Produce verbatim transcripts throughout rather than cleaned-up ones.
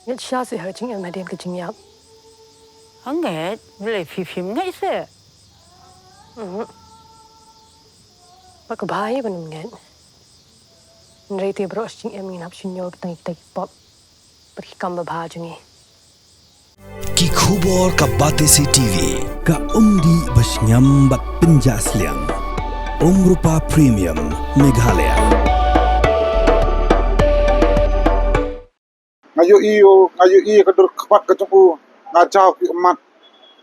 Ngeit shisha seh ha ka jingim hadien ka jingïap. Ngeit, balei phi phim ngeit seh? Mhm. Ba ka bha hi ban ym ngeit. Hynrei te baroh shi jingim ngin hap shim ïa ki tang ki pop bad ki kam babha jong ngi. Ki khubor ka Batesi TV, ka umdih ba shngiam bad pynjah sliang. Umrupa Premium, Meghalaya. Nga ïohi u, nga ïohi ka dur khmat ka jong u, nga jaw ki ummat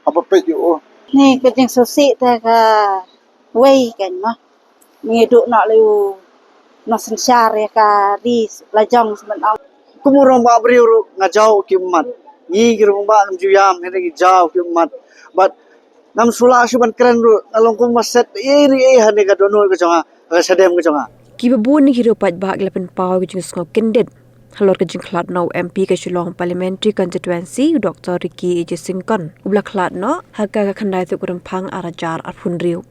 haba peit ïa u. Ni ka jingsngewsih te ka wei kan ma. Ngi duh noh lei u nongsynshar ïa ka ri la jong smen ong. Kum u rangbah briew ruh nga jaw ki ummat. Ngi ki rangbah ngam ju ïam, hynrei ngi jaw ki ummat. Bad ngam shu lah shuh ban kren ruh, nga long kum ba set ei ri ei ha ne ka dohnud ka jong nga, ka shadem ka jong nga. Kiba bun na ki riew paidbah ki la pynpaw ka jingsngew kyndit halor ka jingkhlad noh u MP ka Shillong Parliamentary Constituency, u Doctor Ricky A J Syngkon, uba la khlad noh ha ka khyndai tarik u Rymphang ar hajar arphew hynriew.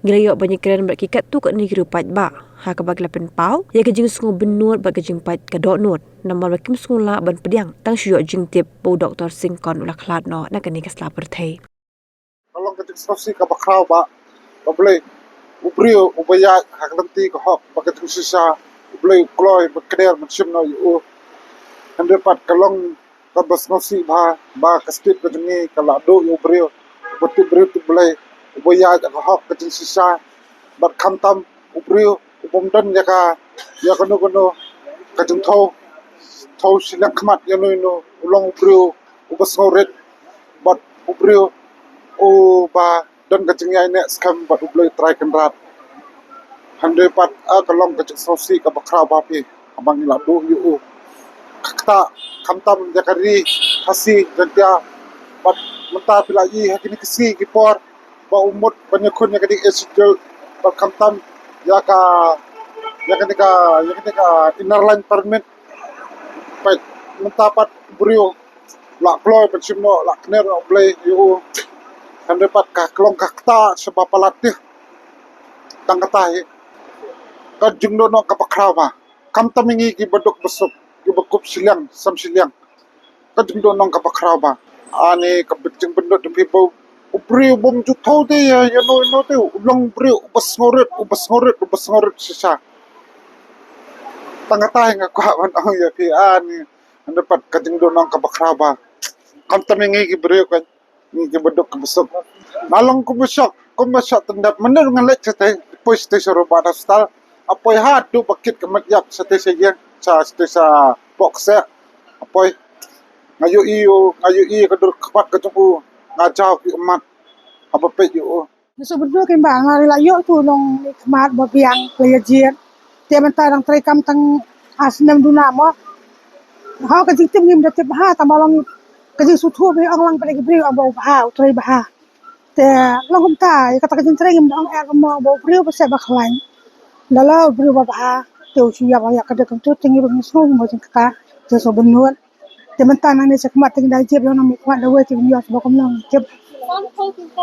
Ngi la ïoh ban ïakren bad ki katto katne ki riew paidbah ha kaba ki la pynpaw ïa ka jingsngew bynnud bad ka jingpait ka dohnud, namar ba kim sngewlah ban pdiang tang shu ïoh jingtip ba u Doctor Syngkon u la khlad noh na kane ka sla pyrthei. Ka long ka jingsngewsih kaba khraw bah, ba balei u briew uba ïaid ha ka lynti ka hok bad ka jingshisha, u Blei u kloi ban kner ban shim noh ïa u. Hynrei pat ka long kaba sngewsih bha ba ka state ka jong ngi ka la duh ïa u briew uba tip briew tip Blei, uba ïaid ha ka hok ka jingshisha. Bad khamtam u briew ubym don ïa ka, ïa kano kano ka jingthew, thew shiliang khmat ïano ïano, u long u briew uba sngewrit bad u briew uba don ka jingïaineh skhem bad u Blei Trai Kynrad. Hynrei pat, ah, ka long ka jingsngewsih kaba khraw bah phi, haba ngi la duh ïa u. Kata khamtam ïa ka ri Khasi Jaiñtia, bad mynta phi la ïohi ha kine ki sngi ki por ba u mut ban ïakhun ïa ka ding Eighth Schedule, bad khamtam ïa ka, ïa kane ka, ïa kane ka Inner Line Permit. Pat mynta pat u briew la kloi ban shim noh, la kner noh u Blei ïa u. Hynrei pat ka long ka kata shaba palat te. Tang kata hi ka jingduh noh kaba khraw bah. Khamtam ïa ngi kiba duk ba suk, kiba kup shiliang sam shiliang, ka jingduh noh kaba khraw bah. Ani ka bit jingpynduh te phi ba u briew bym ju thew te ïa, ïano ïano te, u long u briew uba sngewrit, uba sngewrit, uba sngewrit shisha. Tang kata hi nga kwah ban ong ïa phi, ani. Hynrei pat ka jingduh noh kaba khraw bah. Khamtam ïa ngi ki briew ka, ngi kiba duk kiba suk. Nga long kumba shock, kumba shock tyndep. Mynta nga leit shatei, poi shatei sha Robert Hospital. Nga poi haduh ba kit ka met ïap shatei sha ïing, sha shatei shapoh kseh. Nga poi, nga ïohi u, nga ïohi ka dur khmat ka jong u, nga jaw ki ummat haba peit ïa u. Nga sngewbha kumba nga la ïoh tu long khmat ba biang la ïa jied. Te mynta dang trei kam tang ar snem duna mo. Ha ka jingtip ngim da tip bha, tang ba long ka jingsngewthuh ba ong lang ba dei ki briew ong ba u bha, u trei bha. Te long kumta ïa kata ka jingtrei ngim da ong eh mo ba u briew ba seh ba khlaiñ. Da la u briew ba bha te u shu ïap ïa ka dei kumtu te ngi ruh ngi sngew mo jingkata, jingsngewbynnud. Te mynta nangne sha khmat te ngi da jied ïa u nongmihkhmat da wei te ngi ïoh sha ba kumno ngi tip.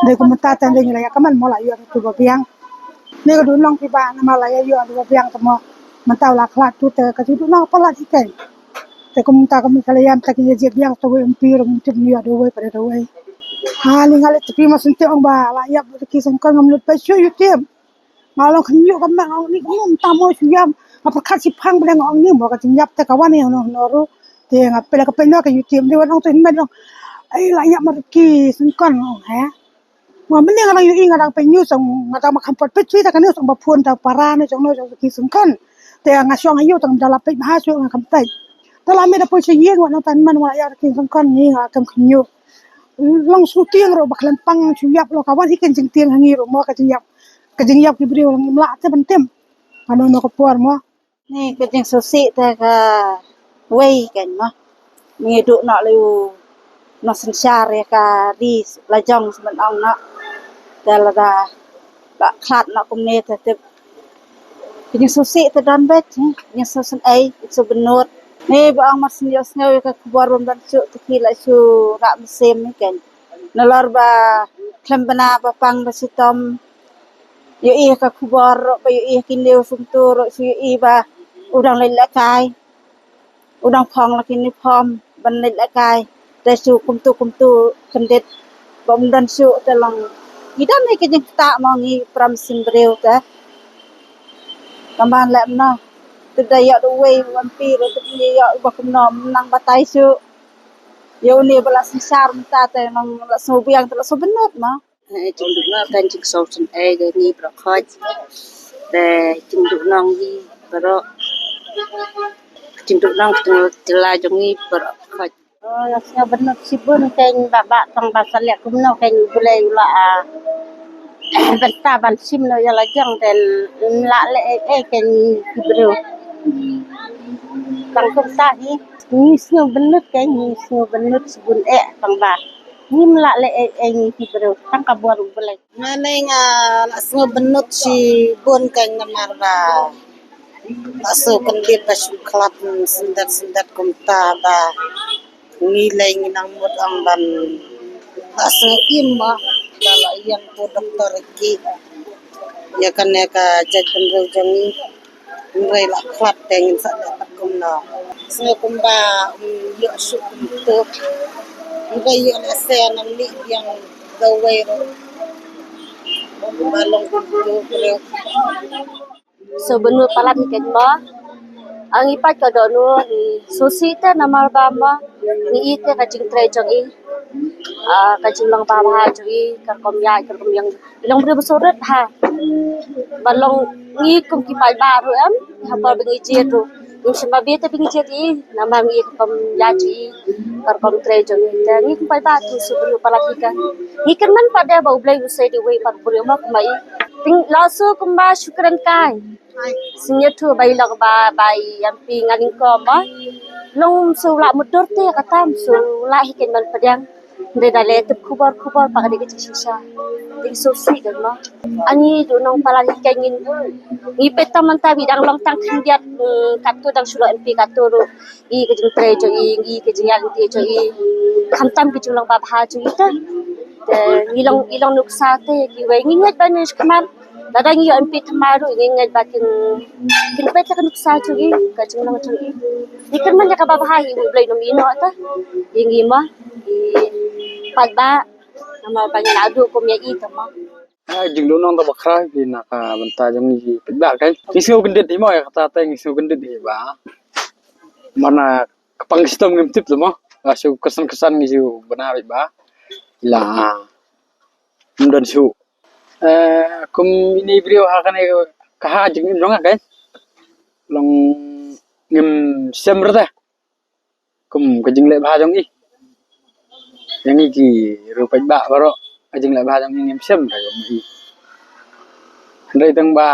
Dei kum mynta te ngi la ïa ka man mo la ïoh tu ba biang. Ne ka dun long phi ba namar la ïa ïoh da ba biang te mo. Mynta u la khlad tu te ka jingdon long palat hi keiñ. Te kum mynta ka mih ka la ïam te ngi ïa jied biang te wei em pi ruh ngim tip ngi ïoh da wei pa da wei. Ha ni nga leit te phi ma sngewthuh ong ba la ïap ki sngkon ngam lut pa shu ïoh tip. Nga long khynñiuh ka mek nga ong ni kumno mynta mo shu ïam. Nga pyrkhat shiphang ba dang ong ni mo ka jingïap te ka wan ïa hano hano ruh. Te nga pela ka pynno ka YouTube te wan ong te hynmen ong. Ai la ïap ma Ricky Syngkon ong he. Nga mynne nga dang ïohi nga dang peit news ong nga dang ma kham pat peit shuh ta ka news ong ba phone ta para ne jong no jong Ricky Syngkon. Te nga shong ha ïew tang da la peit bha shuh nga kham peit. Te la mih da poi sha ïing wan ong te hynmen ong la ïap Ricky Syngkon ni nga kham khynñiuh. Long shu tieng ruh ba khlem pang shu ïap lo ka wan hi keiñ jingtieng ha ngi ruh mo ka jingïap. Ka jingïap ki briew long im lah te ban tim. Kano no ka por mo. Ni ka jingsngewsih te ka wei keiñ mo. Ngi duh noh lei u nongsynshar ïa ka ri la jong smen ong noh. Te lada la khlad noh kumne te tip. Ka jingsngewsih te don beit, ka jingsngewsih ei, ka jingsngewbynnud. Ni ba ong mar shu ïohsngew ïa ka khubor bym don shuh te ki la shu rah mynsiem hi keiñ. Nalor ba khlem bna ba pang ba shitom. Ïohi ka khubor ruh ba ïohi ki news kumtu ruh shu ïohi ba u dang leit lehkai. u dang phong la ki uniform ban leit lehkai. Te shu kumtu kumtu kyndit ba um don shuh te long ngi don hi ka jingktah mo, ngi pram sim briew te. Ka man leh mno. Te da ïoh da uwei u M P ruh te ïoh ba kumno, nang batai shuh. Ïa une ba la synshar mynta te nang la sngewbiang te la sngewbynnud mo. Eh, jingduhnong kan jingsngewsynei de ngi baroh khoit. Te jingduhnong hi baroh. Jingduhnong jingla jong ngi baroh khoit. Oh, ïa sngewbynnud shibun kein ba ba tang ba sa leh kumno kein U Blei u la, ah, bynta ban shim noh ïa la jong den, ym lah leh ei ei kein ki briew. Tang kumta hi ngi sngewbynnud kein, ngi sngewbynnud shibun eh tang ba ngim lah leh ei ei ngi ki briew tang ka bor U Blei. Nga ne nga la sngewbynnud shibun kein namar ba la shu kyndit ba shu khlad syndet syndet kumta ba ngi lei ngi nang mut ong ban la sngewim ba la ïeng tu doktor ki ïa kane ka jaitbynriew jong ngi. Hynrei la khlad te ngin sa leh pat kumno. Sngew kumba, mm, ïoh suk kumto. Hynrei ïoh lehse nang lih biang da uwei ruh. Ba long kumto briew. So bynnud palat hi kein mo. Ngi pat ka dohnud ngi sngewsih te namar ba mo ngi ïeit te ka jingtrei jong i. Ah, ka jinglong babha jong i, ka rukom ïaid, ka rukom ïeng. I long briew ba sngewrit ha. Ba long ngi kum ki paidbah ruh em, ha por ba ngi jied ruh. Ngim shym ba bieit te ba ngi jied i, namar ngi ka rukom ïaid jong i, ka rukom trei jong i. Te ngi kum paidbah te sngewbha palat hi ka. Ngi kyrmen pat de ba U Blei u sei da uwei pat u briew mo kumba i. Te la shu kumba shu kren kai. Sngewthuh ba i long ba, ba i M P nga nyngkong mo. Long shu lah mutdur te kata shu lah hi kein ban pdiang. Hynrei da leh tip khubor khubor pat ka dei ka jingshisha. Te sngewsih de mo. Ani duhnong palat hi kein ngin. Ngi peit tang mynta ngi dang long tang khyndiat, mm, katto dang shu long M P katto ruh. I ka jingtrei jong i, i ka jingïaid lynti jong i. Khamtam ka jinglong babha jong i te. Te ngi long, i long nuksa te kiwei ngi ngeit ba ngi shu khmat. Lada ngi ïoh M P thymmai ruh ngi ngeit ba kin, kin peit ïa ka nuksa jong i, ka jinglong jong i. Ngi kyrmen ïa kaba bha hi, U Blei un ïehnoh te ïa ngi mo, i paidbah, namar ba ngi naduh kum ïa i te mo. Ah, jingduhnong da ba khraw hi na ka bynta jong ngi paidbah kein. Ngi sngew kyndit hi mo ïa kata te ngi sngew kyndit hi ba. Mana ka pang ka shitom ngim tip te mo. Nga shu kyrsan kyrsan ngi shu bna paidbah. La ym don shuh. Eh, kum ine i briew ha kane ka ha jingim jong nga kein. Long ngim shem re te. Kum ka jingleh bha jong i. Ïa ngi ki riew paidbah baroh ka jingleh bha jong i ngim shem re kum i. Hynrei tang ba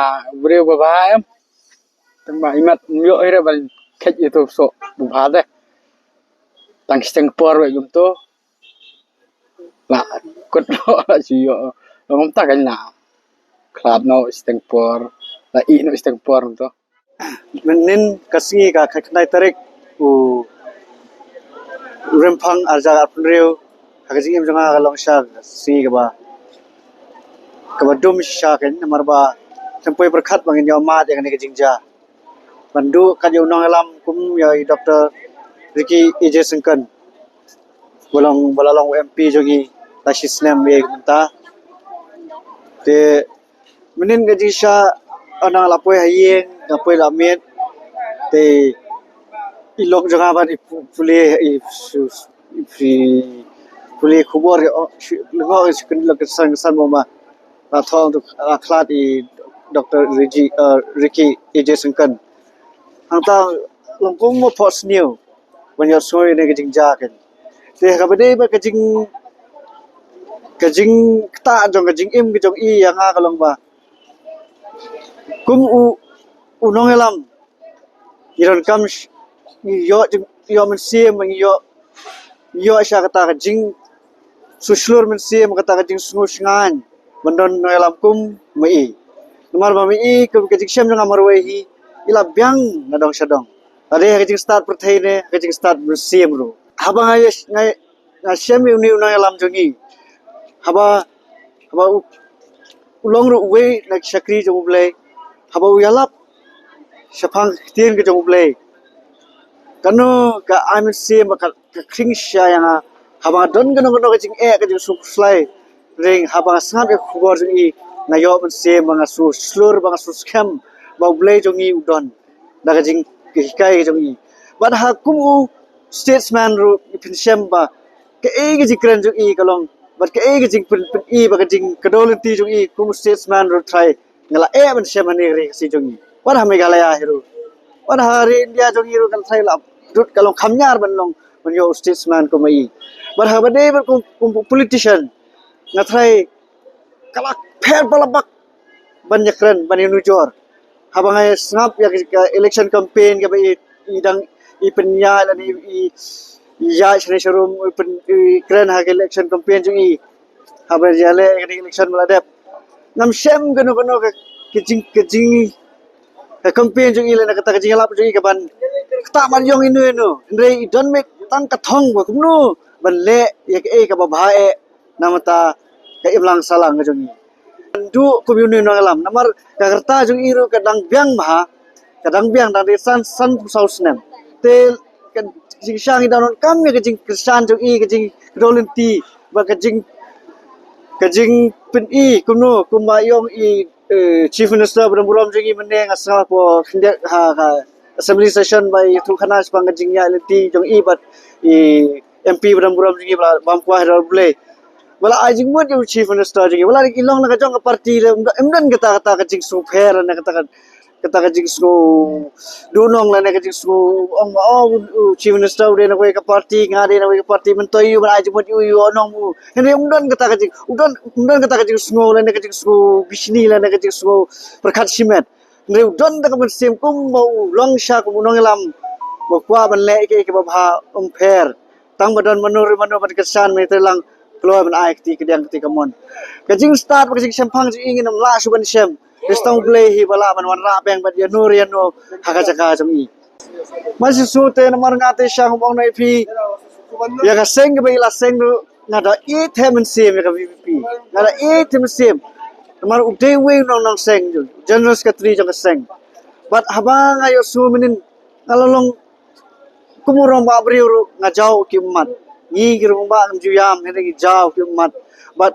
briew ba bha em. Tang ba imat ym ïoh hi re ban khet ïa to soh ba bha te. Tang shiteng por ba ïum to. La kut noh la shu ïoh. Long kumta kein la khlad noh shiteng por. La ih noh shiteng por to. Mynnin ka sngi ka khatkhyndai tarik u Rymphang arhajar arphew hynriew ha ka jingim jong nga ka long shisha ka sngi kaba, kaba dum shisha kein namar ba tang poi pyrkhat ba ngin ïoh mad ïa kane ka jingjia. Ban duh kat ïa u nongïalam kum ïa i Doctor Ricky A J Syngkon. Ba long, ba la long u M P jong ngi la shi snem ïa ka mynta. Te mynnin ka jingshisha nga la poi ha ïing, nga poi la miet. Te i lok jong nga ban i pu-, pule i su-, i pule khubor ïa, oh, shu, lyngngoh shu kynsan kynsan mo ma. La thong tu la khlad i Doctor Ricky, eh, Ricky A J Syngkon. Hangta long kum mo phohsniew ban ïohsngew ïa kane ka jingjia kein. Te kaba dei ba ka jing, ka jingktah jong ka jingim ka jong i ïa nga ka long ba kum u, u nongïalam ngi donkam sh-, ngi ïoh jing, ïoh mynsiem, ngi ïoh, ïoh sha kata ka jing, shu shlur mynsiem, kata ka jingsngew shngaiñ ban don nongïalam kum ma i. Namar ba ma i kum ka jingshem jong nga marwei hi i la biang na dong sha dong. Lada ka jingstad pyrthei ne ka jingstad mynsiem ruh. Haba nga ïa, nga, nga shem ïa une u nongïalam jong ngi. Haba, haba u, u long ruh uwei na ki shakri jong U Blei. Haba u ïalap shaphang ka ktien ka jong U Blei. Kano ka ai mynsiem ba ka, ka khring sha ïa nga haba nga don kano kano ka jingeh, ka jingsngewkhuslai. Hynrei haba nga sngap ïa ka khubor jong i, nga ïoh mynsiem ba nga sngewshlur, ba nga sngewskhem ba U Blei jong i u don da ka jinghikai ka jong i. Bad ha kum u statesman ruh, i pynshem ba kaei ka jingkren jong i ka long, bad kaei ka jingpyn, pyn i, bad ka jingkdew lynti jong i kum u statesman ruh, trai nga la eh ban shem ha ri Khasi jong i. Wat ha Meghalaya hi ruh, wat ha ri India jong i ruh, kan trai la dut ka long kham ïar ban long, ban ïoh u statesman kum i. Bad haba dei bad kum, kum politician, nga trai ka la pher ba la bak ban ïakren, ban ïanujor. Haba nga sngap ïa ka, ka election campaign kaba i, i dang, i pynïaid lane i, i ïaid shane sharum, i pyn, i kren ha ka election campaign jong i. Haba ïaleh ïa ka election ba la dep, ngam shem kano kano ka, ka jing, ka jing, ka campaign jong i lane kata ka jingïalap jong i kaban, kata ban ïong ino ino. Hynrei i don mih tang ka thong ba kumno ban leh ïa kaei kaba bha eh namar ka imlang sahlang ka jong i. Ndu kum ïa une u nongïalam namar ka rta jong i ruh ka dang biang bha, ka dang biang, dang dei san, sanphew saw snem. Te ka jingshisha i dang donkam ïa ka jingkyrshan jong i, ka jingkdew lynti, bad ka jing, ka jingpyn i kumno kumba ïong i, eh, Chief Minister ba dang burom jong i mynne, nga sngap ha khyndiat ha, ha assembly session ba i ïathuh khana shaphang ka jingïaid lynti jong i bad i M P ba dang burom jong i ba la bam kwah ha U Blei. Ba la ai jingmut ïa u Chief Minister jong i, ba la dei i long na ka jong ka party leh, ym don, ym don kata, kata ka jingsngewpher lane kata ka, kata ka jingsngew duhnong lane ka jingsngew ong ba, oh, u Chief Minister u dei na kawei ka party, nga dei na kawei ka party, myntoi ïa u ban ai jingmut ïa u, ïa u ong u. Hynrei ym don kata ka jing, u don, ym don kata ka jingsngew lane ka jingsngew bishni lane ka jingsngew pyrkhat shimet. Hynrei u don da ka mynsiem kumba u long sha kum u nongïalam ba kwah ban leh ïa kaei kaba bha, ym pher. Tang ba don mano re mano ban kyrshan, mynta lang kloi ban ai kti kadiang kti kamon. Ka jingstad bad ka jingshemphang jong i ngin ym lah shuh ban shem. Te tang U Blei hi ba lah ban wanrah beng bad ïano re ïano ha ka jaka jong i. Mynshisha te namar nga te shang, ong na i phi, ïa ka seng kaba i la seng ruh nga da ïeit mynsiem ïa ka V P P. Nga da ïeit mynsiem. Namar u dei uwei u nong, nongseng, General Secretary jong ka seng. Bad haba nga ïohsngew mynnin, nga la long kum u rangbah briew ruh nga jaw ki ummat. Ngi ki rangbah ngam ju ïam, hynrei ngi jaw ki ummat. Bad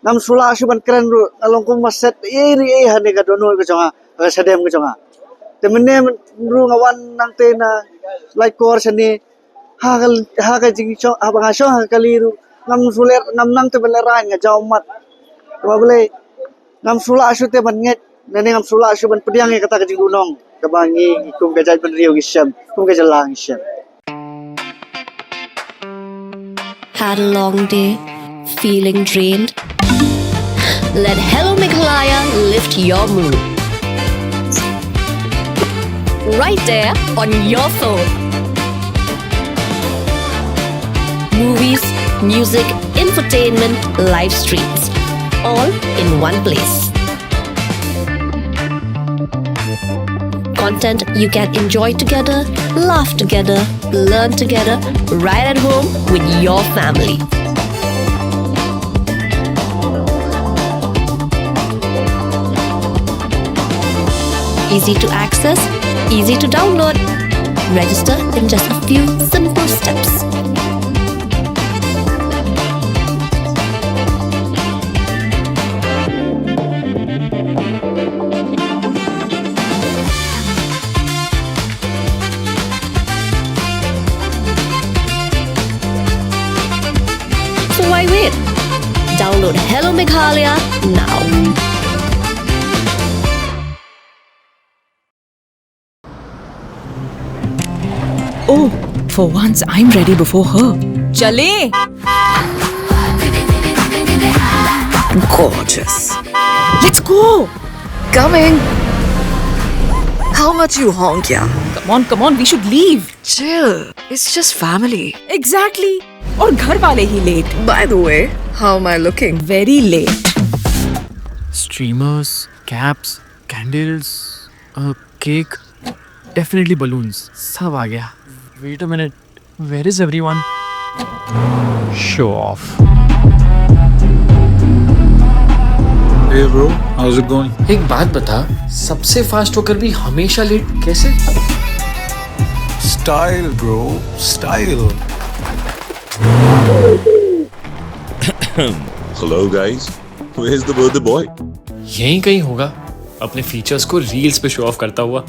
ngam shu lah shuh ban kren ruh, nga long kum u maset ei ruh ei hangne ka dohnud ka jong nga, ka shadem ka jong nga. Te mynne ruh nga wan nangte na Laitkor shane, ha ka, ha ka jingshong, haba nga shong ha ka kali ruh ngam shu leh, ngam nang te ban lehraiñ, nga jaw ummat. Te ba balei ngam shu lah shuh te ban ngeit, lane ngam shu lah shuh ban pdiang ïa kata ka jingduhnong kaba ngi kum ka jaitbynriew ngi shem, kum ka jylla ngi shem. Had a long day? Feeling drained? Let Hello Meghalaya lift your mood. Right there on your phone. Movies, music, infotainment, live streams, all in one place. Content you can enjoy together, laugh together, learn together, right at home with your family. Easy to access, easy to download. Register in just a few simple steps. So why wait? Download Hello Meghalaya now. Oh, for once I'm ready before her. चलें? Gorgeous. Let's go. Coming. How much you honk, yeah? Come on, come on, we should leave. Chill. It's just family. Exactly. और घर वाले ही late. By the way, how am I looking? Very late. Streamers, caps, candles, a cake, definitely balloons. सब आ गया. Wait a minute. Where is everyone? Show off. Hey bro, how's it going? एक बात बता, सबसे फास्ट होकर भी हमेशा लेट कैसे? Style, bro, style. Hello, guys. Where's the birthday boy? यहीं कहीं होगा, अपने फीचर्स को रील्स पे शो ऑफ करता हुआ।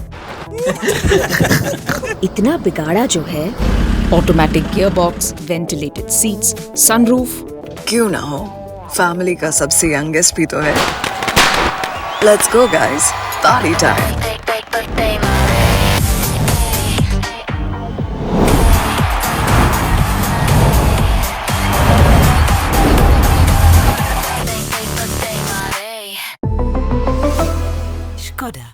इतना बिगाड़ा जो है। Automatic gearbox, ventilated seats, sunroof। क्यों ना हो, फैमिली का सबसे यंगेस्ट भी तो है। Let's go, guys, party time। Skoda।